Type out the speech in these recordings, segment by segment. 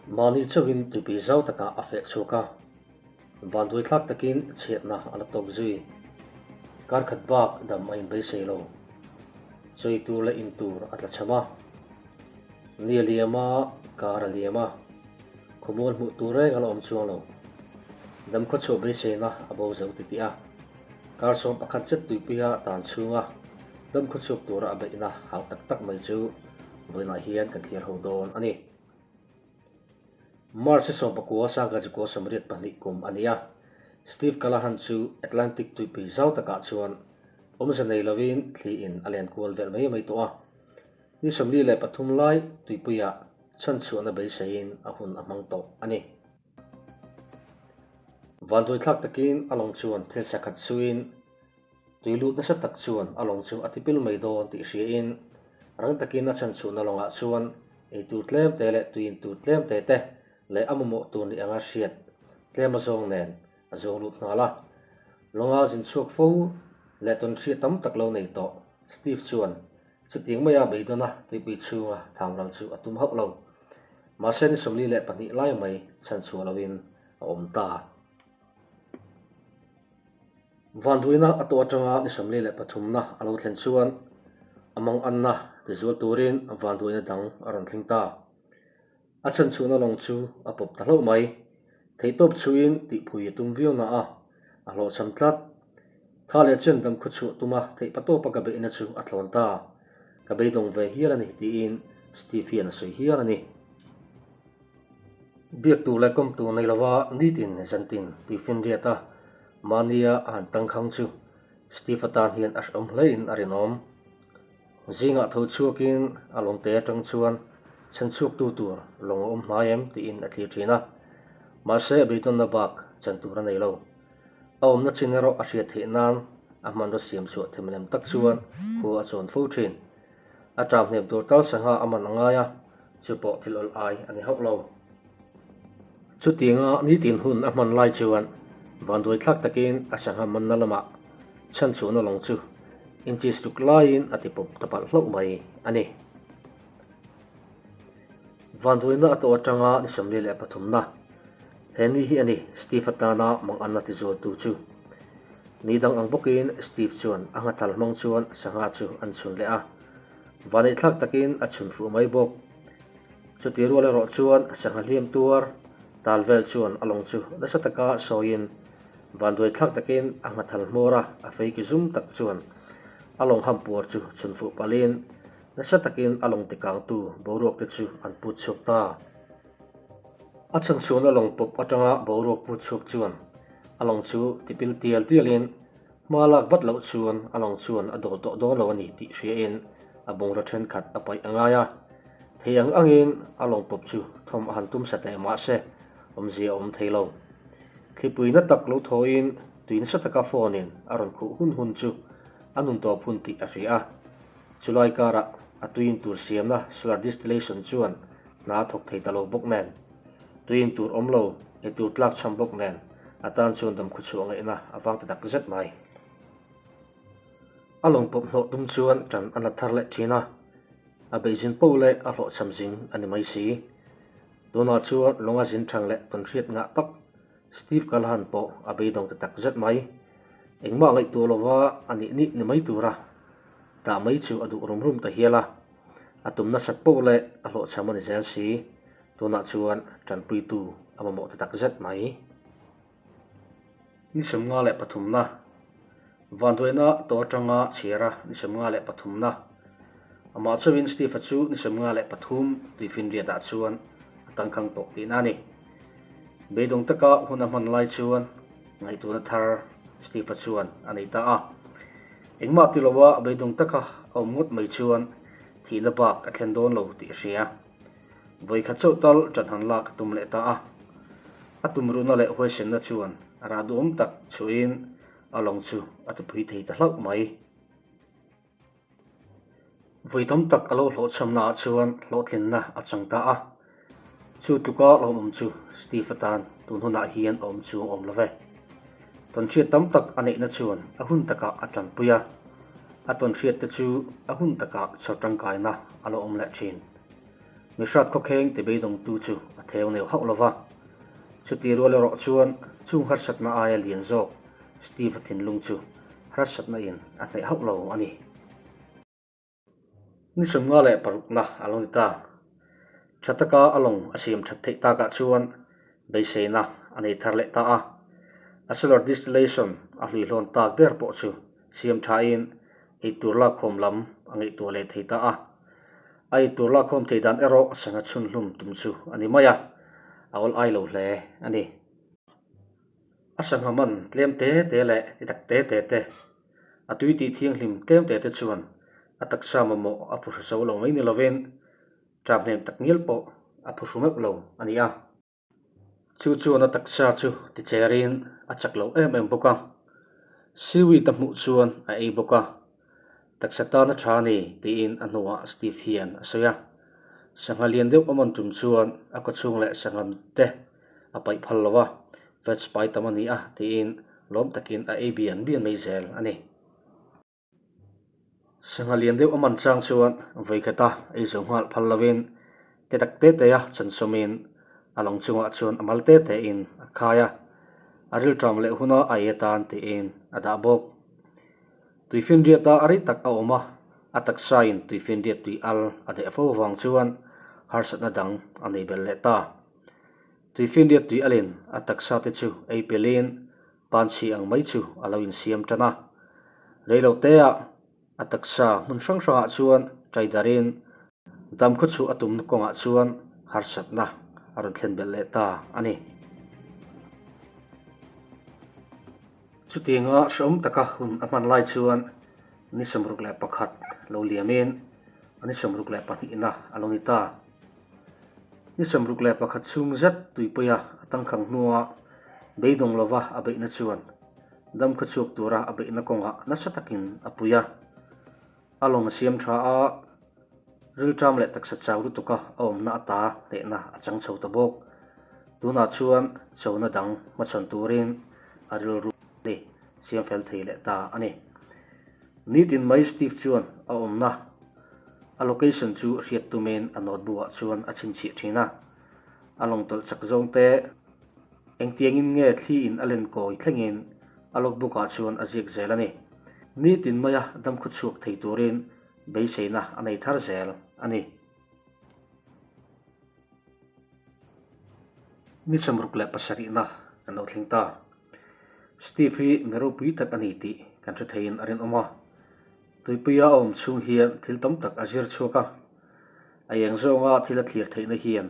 Mahni chauhin tuipui zau takah a feh chhuak a, vanduaithlak takin chhiatna a la tawk zui. Kar khat bak dam a inbeisei lo. Chawi tur leh in tur a tla cham a. Ni a liam a, kar a liam a, khawmual hmuh tur reng a la awm chuang lo. Dam khawchhuah beiseina a bo zo titih a, kar 11 zet tuipuia tan chhunga dam khawchhuak tura a beihna hau tak tak mai chu vawiinah hian kan thlir ho dawn a ni. March 19 1982 kum a ni a, Steve Callahan chu Atlantic tuipui zau takah chuan awmze nei lovin thliin a len kual vel mai mai tawh a. Ni 43 lai tuipuiah chhanchhuahna beiseiin a hun a hmang tawh a ni. Vanduaithlak takin a lawng chuan thil sakhat suin tui lut nasa tak chuan a lawng chu a tipil mai dawn tih hriain rang takin a chhanchhuahna lawngah chuan eitur tlem te leh tui intur tlem te te leh a mamawh tur ni anga hriat tlem a zawng nen a zawng lut nghal a. Lawnga zin chhuak fo leh tawn hriat tam tak lo nei tawh Steve chuan Chutiang maia beidawna tuipui chhunga thamral chu a tum hauh lo. Mahse ni 42 lai mai chhanchhuah loin a awm ta. Vanduaina a tawh atanga ni 43 na a lo thlen chuan a manganna tizual turin vanduaina dang a rawn thleng ta. A chhanchhuahna lawng chu a pawp ta hlauh mai. Theihtawp chhuiin tihphui a tum viau na a, a hlawhchham tlat. Kha leh chen dam khawchhuah tuma theihpatawpa ka beihna chu a tlawn ta. Ka beidawng ve hial a ni tiin Steve hian a sawi hial a ni. Biak tur leh kawm tur nei lova nitin zantin tuifinriat a mahnia a han tangkhang chu Steve atan hian a hrehawm hlein a rinawm. Zingah tho chhuakin a lawngte atang chuan chhanchhuaktu tur lawng a awm hnai em tiin a thlir thin a. Mahse a beidawnna bak chan tur a nei lo. A awmna chin erawh a hriat theih nan a hmanraw siam chhuah themlem tak chuan khua a chawn fo thin. A ṭam hnem tur tal sangha a man a ngai a, chu pawh thil awl ai a ni hauh lo. Chutianga nitin hun a hman lai chuan vanduaithlak takin a sangha manna lamah chhanchhuahna lawng chu inches ruk laiin a ti pawp ta palh hlauh mai a ni. Vanduaina a tawh atanga ni 43 na he ni hi a ni Steve atana manganna tizualtu chu. Ni dang ang bawkin Steve chuan a nghathal hmang chuan sangha chu an chhun leh a, vaneihthlak takin a chhun fuh mai bawk. Chuti rual erawh chuan sangha hliam tuar tal vel chuan a lawng chu nasa taka sawiin vanduaithlak takin a nghathal hmawr a, a feiki zum tak chuan a lawng ham puar chu chhun fuh palhin nasa takin a lawng tikangtu boruak te chu an put chhuak ta. A chhanchhuahna lawng pawp atanga boruak put chhuak chuan a lawng chu tipil tial tialin Hma lak vat loh chuan a lawng chuan a dawl tawh dawn lo a ni tih hriain a bungraw thenkhat a paih a ngai a. Thei ang angin a lawng pawp chu thawm a han tum sa teh mahse awmzia a awm thei lo. Thlipui na tak lo thawhin tui nasa taka phone in a rawn khuh hun hun chu a nun tawp hun tih a hria a. Chulai karah a tuiin tur siamna solar distillation chuan hna a thawk thei ta lo bawk nen. Tuiin tur awm lo, eitur tlak chham bawk nen a tan chuan damkhaw chhuah ngaihna a vang ta tak zet mai. A lawng pawp hlawh tum chuan tan a la thar leh thin a, a beihzin poh leh a hlawhchham zing a ni mai si. Tunah chuan lawnga zin thang leh tawnhriat ngah tak Steve Callahan pawh a beidawng ta tak zet mai. Engmah ngaihtuah lova a nih nih ni mai tura dah mai chu a duh rum rum ta hial a, a tum nasat poh leh a hlawhchham a ni zel si. Tunah chuan tanpuitu a mamawh ta tak zet mai. Ni 53 na, Vanduaina tawh atanga chhiara ni 53 na. Amah chauhin Steve-a chu ni 53 tuifinriatah chuan a tangkhang tawh tihna a ni. Beidawng taka hun a hman lai chuan ngaihtuahna thar Steve-a chuan a nei ta a. Engmah ti lova beidawng taka a awm ngawt mai chuan thihna bak a thlen dawn lo tih a hria. Vawikhat chauh tal ṭan han lak a tum leh ta a. A tumruhna leh huaisenna chuan rah duhawm tak chhuahin a lawng chu a tupui thei ta hlauh mai. Vawi tam tak a lo hlawhchhamnaah chuan hlawhtlinna a chang ta a. Chu tluka lawmawm chu Steve atan tun hunah hian a awm chu a awm lo ve. Tawnhriat tam tak a neihna chuan a hun takah a tanpui a, a tawnhriatte chu a hun takah chhawr tangkaina a lo awm leh thin. Mihrat khawkheng ti beidawngtu chu a theu neu hauh lo va. Chuti rual erawh chuan chung harsatna aia lian zawk Steve-a thinlung chu harsatna in a hneh hauh lo a ni. Ni 56na a lo ni ta. Tha taka a lawng a siam that theih takah chuan beiseina a nei thar leh ta a. A solar distillation a hluihlawn tak der pawh chu siam thain eitur lakkhawm lam a ngaihtuah leh thei ta a. A eitur lakkhawm thei dan erawh sangha chhunhlum tum chu a ni mai a, a awl ai lo hle a ni. A sangha man tlem te te leh ti tak te te te, a tui tih thianghlim tlem te te chuan a taksa mamawh a phuhru zo lo mai ni lovin ṭam hnem tak ngial pawh a phuhru meuh lo a ni a. Chu chuan a taksa chu ti cherin a chak lo em em bawk a, seaweed a hmuh chuan a ei bawk a, taksa tan a tha a ni tiin a hnuah Steve hian a sawi a. Sangha lian deuh a man tum chuan a kawchhung leh sangha te a paih phal lo a, veg pai tam a ni a tiin lawm takin a ei bian bian mai zel a ni. Sangha lian deuh a man chang chuan vawikhata ei zo nghal phal lovin te tak te te a chansawmin a lawng chungah chuan a mal te te in a khai a, a rilṭam leh huna a ei atan tiin a dah bawk. Tuifinriata a rei tak a awm a, a taksain tuifinriat tui al a deh fo avang chuan harsatna dang a nei belh leh ta. Tuifinriat tui alin a taksa te chu ei pelin Panchhi ang mai chu a lo insiam tan a. Reiloteah a taksa hmun hrang hrangah chuan ṭai darin damkhaw chhuah a tumna kawngah chuan harsatna a rawn thlen belh leh ta a ni. Chutianga hrehawm taka hun a hman lai chuan ni 61 lo liamin a ni 62na a lo ni ta. Ni 61 chhung zet tuipuia a tangkhang hnua beidawng lova a beihna chuan damkha chhuak tura a beihna kawngah nasa takin a pui a. A lawng a siam tha a, rilṭam leh taksa chau lutuka a awmna ata hnehna a chang chho ta bawk. Tunah chuan chona dang hmachhawn turin a rilru a ni siam fel thei leh ta a ni. Nitin mai Steve chuan a awmna A location chu hriat tumin a notebook ah chuan a chhinchhiah thin a. A lawng tawlh chak zawng te engtiangin nge thli in a len kawi thlengin a logbook ah chuan a ziak zel a ni. Nitin maia damkhaw chhuak thei turin beiseina a nei thar zel a ni. Ni 67na kan lo thleng ta. Steve hi mi ropui tak a ni tih kan hre theiin a rinawm a. Tuipuia a awm chhung hian thil tam tak a zir chhuak a, a eng zawnga thil a thlir theihna hian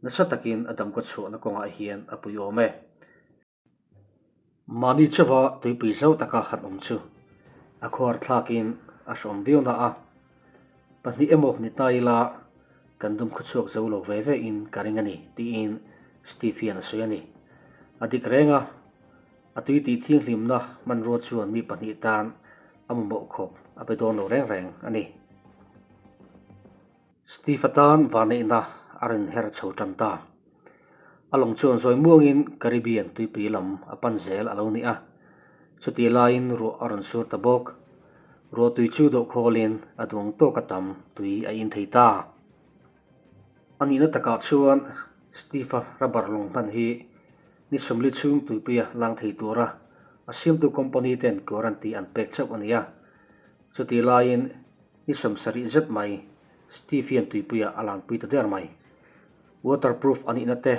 nasa takin a damkaw chhuahna kawngah hian a pui awm e. Mahni chauha tuipui zau taka han awm chu a khuar thlakin a hrawm viau na a, pahnih emaw ni ta ila kan dumkhaw chhuak zo lo ve ve in ka ring a ni tiin Steve hian a sawi a ni. A dik reng a. A tui tih thianghlimna hmanrua chuan mi pahnih tan a mamawh khawp a pe dawn lo reng reng a ni. Steve-a tan vanneihna a rawn her chho tan ta. A lawng chuan zawi muangin Caribbean tuipui lam a pan zel a lo ni a. Chutih laiin ruah a rawn sur ta bawk. Ruah tui chu dawhkhawlin a duang tawk a tam tui a in thei ta. A nihna takah chuan Steve-a rubber lawng hman hi ni 40 chhung tuipuia lang thei tura a siamtu company ten guarantee an pek chauh a ni a. Chutih laiin ni 70 zet mai Steve hian tuipuia a lanpui ta der mai. Waterproof a nihna te,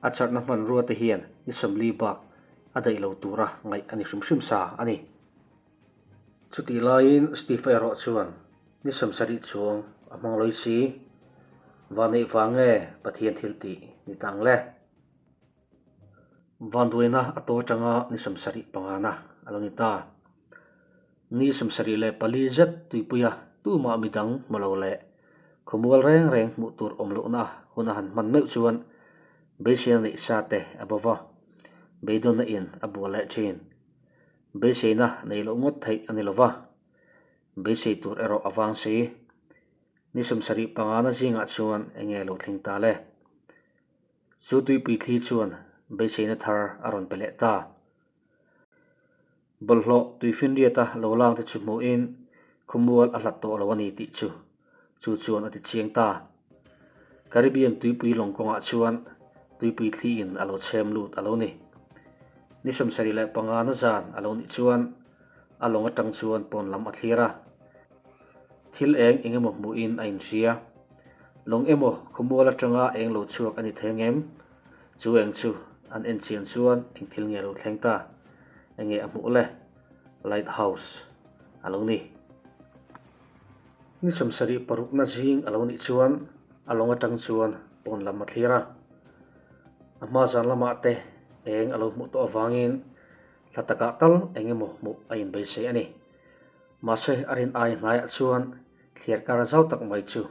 a charhna hmanrua te hian ni 40 bak a daih lo tura ngaih a ni hrim hrim sa a ni. Chutih laiin Steve erawh chuan ni 70 chuang a hmang lawi si. Vanneih vang nge Pathian thil tih ni ta ang le? Vanduaina a to atanga ni 75na a lo ni ta. Ni 74 zet tuipuia tumah midang hmu lo leh khawmual reng reng hmuh tur awm lohna hun a han hman meuh chuan beiseina neih sa te a bo va, beidawnna in a bual leh thin. Beiseina neih loh ngawt theih a ni lo va, beisei tur erawh a vang si. Ni 75na zingah chuan eng nge lo thleng ta le? Chu tuipui thli chuan beiseina thar a rawn pe leh ta. Bawlhhlawh tuifinriata lo lang te chu hmuhin khawmual a hlat tawh lo a ni tih chu chu chuan a ti chiang ta. Caribbean tuipui lawng kawngah chuan tuipui thliin a lo chhem lut a lo ni. Ni 75 na zan a lo nih chuan a lawng atang chuan pawn lam a thlir a. Thil eng eng emaw hmuhin a inhria. Lawng emaw khawmual atanga eng lo chhuak a ni thei ngem? Chu eng chu an en chian chuan eng thil nge lo thleng ta? Enge a hmuh le? Lighthouse a lo ni. Ni 76 na zing a lo nih chuan a lawng atang chuan pawn lam a thlir a. A hma zan lamah te eng a lo hmuh tawh avangin hla takah tal eng emaw hmuh a inbeisei a ni. Mahse a rin ai hnaiah chuan thliar kar zau tak mai chu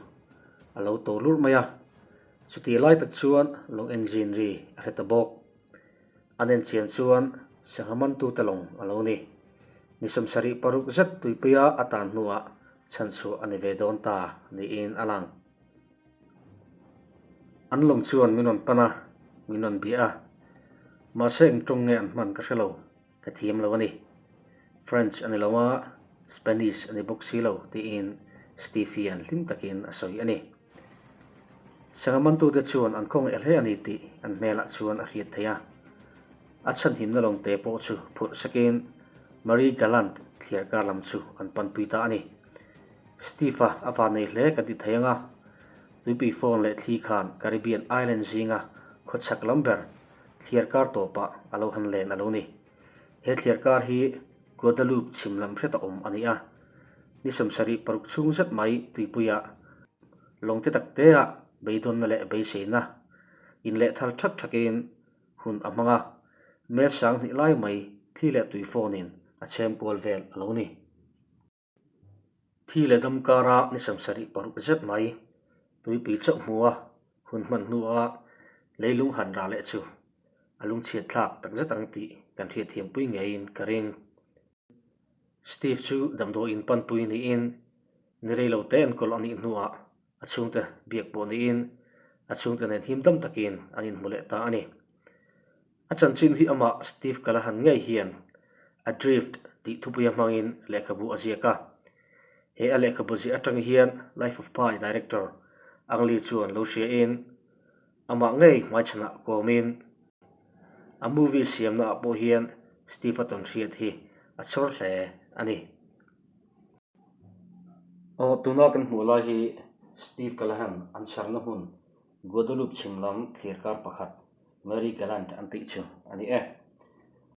a lo to lurh mai a. Chuti lai tak chuan lawng engine ri a hre ta bawk. An en chian chuan sangha mantute lawng a lo ni. Ni 76 zet tuipuia a tan hnuah chhanchhuah a ni ve dawn ta niin a lang. An lawng chuan min rawn pan a, min rawn bia a. Mahse eng tawng nge an hman ka hre lo, ka thiam lo a ni. French a ni lo a, Spanish a ni bawk si lo tiin Steve hian hlim takin a sawi a ni. Sangha mantute chuan an khawngaih hle a ni tih an hmelah chuan a hriat theih a. A chhanhimna lawngte pawh chu phurh sakin Marie Galante thliar kar lam chu an panpui ta a ni. Steve-a a van nei hle kan ti thei ang a, tuipui phone leh thli khan Caribbean Island zinga khawchhak lam ber thliar kar tawpah a lo han len a lo ni. He thliar kar hi Guadeloupe chhim lam hret a awm a ni a. Ni 76 chhung zet mai tuipuiah lawng te tak teah beidawnna leh beiseina in leh thar thak thakin hun a hmang a, mel 2000 lai mai thli leh tui phone in a chhem kual vel a lo ni. Thi leh dam kara ni 76 zet mai tuipui chauh hmu a, hun hman hnua leilung han rah leh chu a lungchhiat thlak takzet ang tih kan hriatthiampui ngeiin ka ring. Steve chu damdawiin panpui niin ni rei lo te enkawl a nih hnuah a chhungte biak pawh niin a chhungte nen him dam takin an inhmu leh ta a ni. A chanchin hi amah Steve Callahan ngei hian Adrift tih thupuia hmangin lehkhabu a ziak a. He a lehkhabu ziah atang hian Life of Pi director Ang Lee chuan lo hriain amah ngei hmaichhanah kawmin a movie siamnaah pawh hian Steve a tawn hriat hi a chhawr hle a ni. Aw, tuna kan hmuh lai hi Steve Callahan an chharna hmun Guadeloupe chhim lam thliar kar pakhat Marie Galante an tih chu a ni e.